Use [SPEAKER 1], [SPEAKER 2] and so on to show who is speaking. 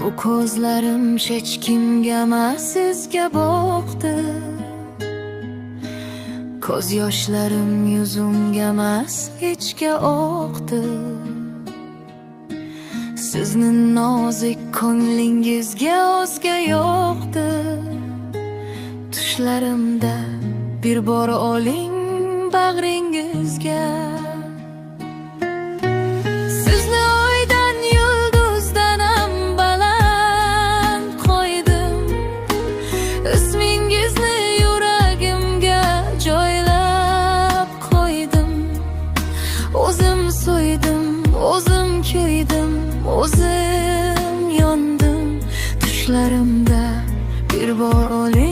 [SPEAKER 1] Bu ko'zlarim hech kimga emas, sizga boqdi. Ko'z yoshlarim yuzimga emas, hechga oqdi. Sizni nozik ko'nglingizga o'zga yo'qdi. Tushlarimda bir bor oling bag'ringizga. Sizni oydan, yulduzdan ham baland qo'ydim. Ismingizni yuragimga joylab qo'ydim. O'zim suydim, o'zim kuydim, o'zim yondim. Tushlarimda bir bor oling.